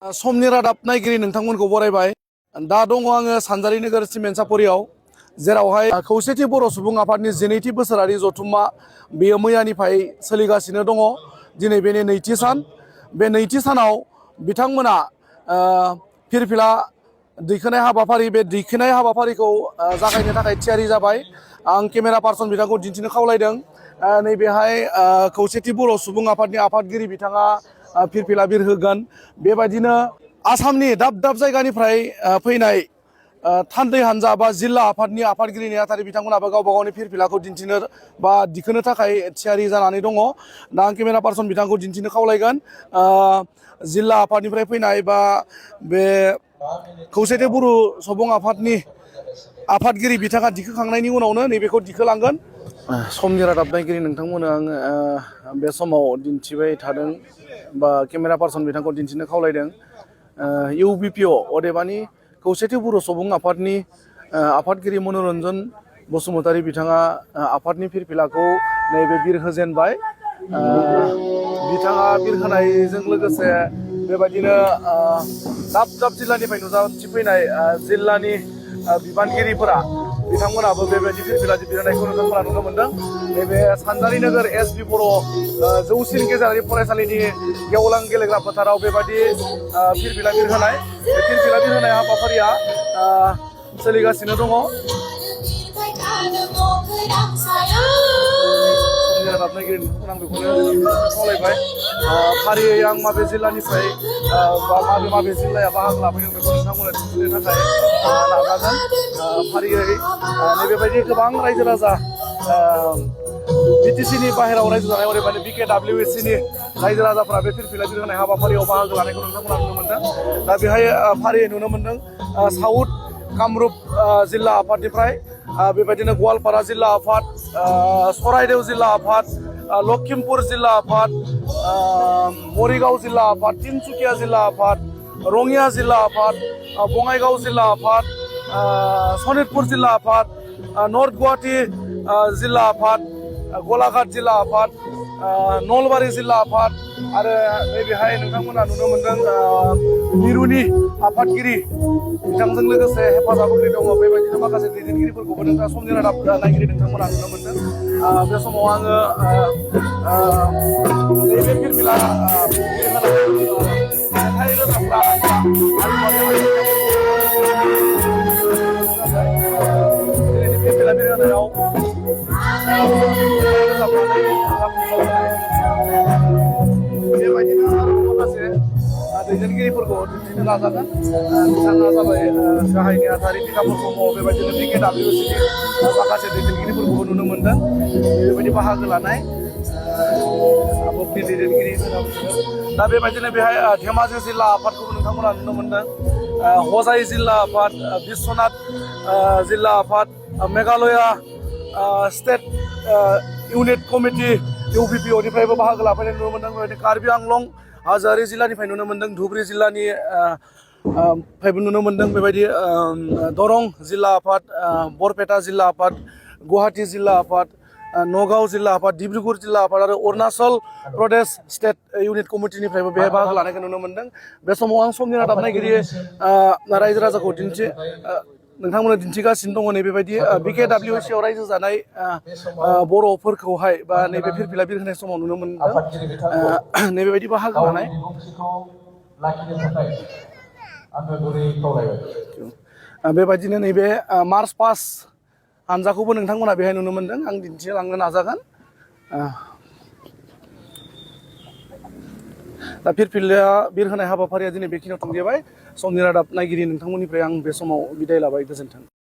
समनि रादाब नायगिरि नोंथांमोनखौ बरायबाय। दा दङ आङो सानजारि नोगोर सिमेन्ट सापरियाव, जेरावहाय खौसेथि बर' सुबुं आफादनि 12थि बोसोरारि जथुम्मा बेयो मैयानिफ्राय सोलिगासिनो दङ। दिनै बेनि नैथि सान। बे नैथि सानाव बिथांमोना फिरफिला दैखोनाय हाबाफारि, बे दैखोनाय हाबाफारिखौ जागायनो थाखाय थियारि जाबाय। आं केमेरा पार्सन बिथांखौ दिन्थिनो खावलायदों। नैबेहाय खौसेथि बर' सुबुं आफादनि आफादगिरि बिथाङा फिरफिला बिरहोगोन। बेबायदिनो आसामनि दाब दाब जायगानिफ्राय फैनाय थान्दै हान्जा बा जिल्ला आफादनि आफादगिरि नेहाथारि बिथांमोनाबो गावबा गावनि फिरफिलाखौ दिन्थिनो बा दिखोनो थाखाय थियारि जानानै दङ। दा आं केमेरा पार्सन बिथांखौ दिन्थिनो खावलायगोन। जिल्ला आफादनिफ्राय फैनाय बा बे खौसेथि बर' सुबुं आफादनि आफादगिरि बिथाङा दिखोखांनायनि उनावनो नैबेखौ दिखोलांगोन। समनि रादाब नायगिरि नोंथांमोननो आङो बे समाव दिन्थिबाय थादों बा केमेरा पार्सन बिथांखौ दिन्थिनो खावलायदों। इउबिपिअ अदेबानि खौसेथि बर' सुबुं आफादनि आफादगिरि मनरन्जन बसुमतारी बिथाङा आफादनि फिरफिलाखौ नैबे बिरहोजेनबाय। बिथाङा बिरहोनायजों लोगोसे बेबायदिनो दाब दाब जिल्लानिफ्राय नुजाथिफैनाय जिल्लानि बिबानगिरिफोरा बिथांमोनाबो बेबायदि फिरफिला बिरहोनायखौ नोंथांमोना नुनो मोनदों। नैबे सानजारि नोगोर एसबि बर' जौसिन गेजेरारि फरायसालिनि गेवलां गेलेग्रा फोथाराव बेबायदि फिरफिला बिरहोनाय, बे फिरफिला बिरहोनाय हाबाफारिया सोलिगासिनो दङ। समनि रादाब नायगिरि नोंथांमोन आं बेखौनो खावलायबाय। फारियै आं माबे जिल्लानिफ्राय बा माबे जिल्लाया बाहागो लाफैदों बेखौ नोंथांमोननो दिन्थिनो थाखाय नाजागोन। फारियै नैबेबायदि गोबां रायजो राजा बिटिसिनि बाहेरायाव रायजो जानाय अदेबानि BKWSCनि रायजो राजाफोरा बे फिरफिला बिरहोनाय हाबाफारियाव बाहागो लानायखौ नोंथांमोना नुनो मोनदों। दा बेहाय फारियै नुनो मोनदों साउथ कामरुप जिल्ला आफादनिफ्राय, बेबायदिनो गवालपारा जिल्ला आफाद, सराइदेव जिल्ला आफाद, लखिमपुर जिल्ला आफाद, मरिगाव जिल्ला आफाद, तिनसुकिया जिल्ला आफाद, रङिया जिल्ला आफाद, बङाइगाव जिल्ला आफाद, सनितपुर जिल्ला आफाद, नर्थ गुवाहाटी जिल्ला आफाद, गलाघाट जिल्ला आफाद, नलबारि जिल्ला आफाद आरो नैबेहाय नोंथांमोना नुनो मोनदों मिरुनि आफादगिरि बिथांजों लोगोसे हेफाजाब होगिरि दङ। बेबायदिनो माखासे दैदेनगिरिफोरखौबो नोंथाङा समनि रादाब नायगिरि नोंथांमोना नुनो मोनदों। बे समाव आङो नैबे फिरफिला मेथाइ रोजाबग्रा फिरफिला बिरहोनायाव बेबायदिनो आरो माखासे दैदेनगिरिफोरखौ दिन्थिनो नाजागोन। बिथाङा जाबाय गाहाय नेहाथारि बिखाफोर दङ। बेबायदिनो BKWSCनि माखासे दैदेनगिरिफोरखौबो नुनो मोनदों बेबायदि बाहागो लानाय आबकनि दैदेनगिरि। दा बेबायदिनो बेहाय धेमाजि जिल्ला आफादखौबो नोंथांमोना नुनो मोनदों। हजाइ जिल्ला आफाद, बिश्वनाथ जिल्ला आफाद, मेघालया स्टेट इउनिट कमिटि इउबिपिअनिफ्रायबो बाहागो लाफैनाय नुनो मोनदों। बेबायदिनो कार्बि आंलं हाजोआरि जिल्लानिफ्राय नुनो मोनदों। धुब्रि जिल्लानि फ्रायबो नुनो मोनदों। बेबायदि दरं जिल्ला आफाद, बरपेटा जिल्ला आफाद, गुवाहाटि जिल्ला आफाद, नगाव जिल्ला आफाद, डिब्रुगड़ जिल्ला आफाद आरो अरुणाचल प्रदेश स्टेट इउनिट कमिटिनिफ्रायबो बेहाय बाहागो लानायखौ नुनो मोनदों। बे समाव आं समनि रादाब नायगिरि रायजो राजाखौ नोंथांमोननो दिन्थिगासिनो दङ। नैबेबायदि BKWSCआव रायजो जानाय बर'फोरखौहाय बा नैबे फिरफिला बिरहोनाय समाव नुनो मोनदों नैबेबायदि बाहागो लानाय। बेबायदिनो नैबे मार्च पास्ट हानजाखौबो नोंथांमोना बेहाय नुनो मोनदों। आं दिन्थिलांनो नाजागोन। दा फिरफिला बिरहोनाय हाबाफारिया दिनै बेखिनियाव थुंगेबाय। समनि रादाब नायगिरि नोंथांमोननिफ्राय आं बे समाव बिदाय लाबाय। गोजोन्थों।